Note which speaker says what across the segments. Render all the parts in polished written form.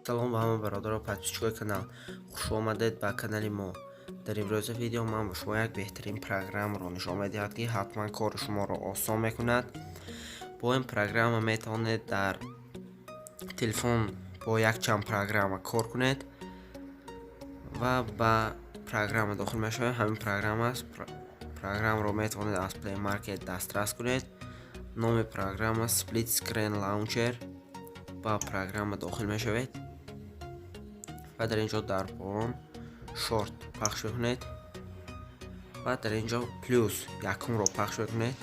Speaker 1: Салом ба ҳама бародаро, подписчикои канал. Хуш омадед ба канали мо. Дар имрӯза видео ман ба шумо як беҳтарин программаро нишон медиҳад, ки ҳатман кори шуморо осон мекунад. Бо ин программа метавонед дар телефон бо якчанд программа кор кунед ва ба программа дохил мешавем. Ҳамин программа аст. Программаро метавонед аз Play Market дастрас кунед. Номи программа Split Screen Launcher. Ба программа дохил мешавед ва дар ин ҷо дар поён шорт пахш мекунед ва дар ин ҷо плюс якумро пахш мекунед.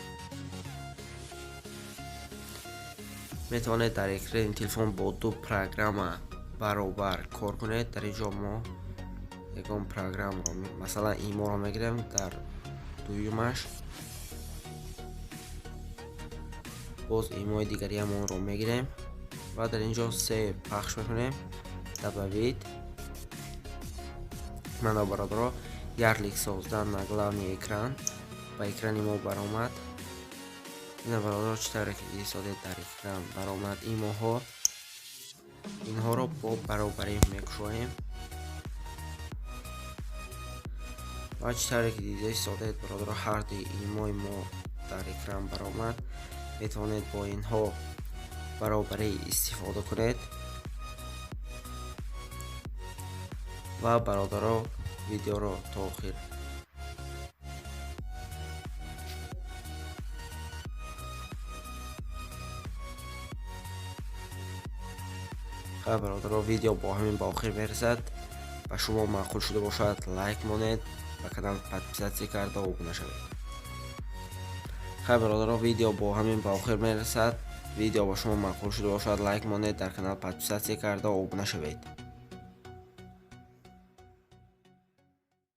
Speaker 1: Метавонед дар экрани телефон бо ду программа баробар кор кунед. Дар ин ҷо мо ягон программаро, масалан, иморо мегирем, дар дуюмаш боз имои дигариамонро мегирем ва дар ин ҷо се пахш мекунем, добавить. Мана, бародаро, ярлик создан на главный экран ба экрани мо баромад. Ина, бародаро, чӣ тавре ки дидисодед, дар экран баромад имоҳо. Инҳоро бо баробарӣ мекушоем ва чӣ тавре ки дидисодед, бародаро, ҳар дуи имои мо дар экран баромад. Метавонед бо инҳо баробарӣ истифода кунед. Ва, бародаро, видеоро то охир хай, бародаро, видео бо ҳамин ба охир мерасад. Ба шумо маъқул шуда бошад, лайк монед, ба канал подписаться карда обуна шавед. Хай, бародаро, видео бо ҳамин ба охир мерасад. Видео ба шумо маъқул шуда бошад, лайк монед, дар канал подписаться карда обуна шавед.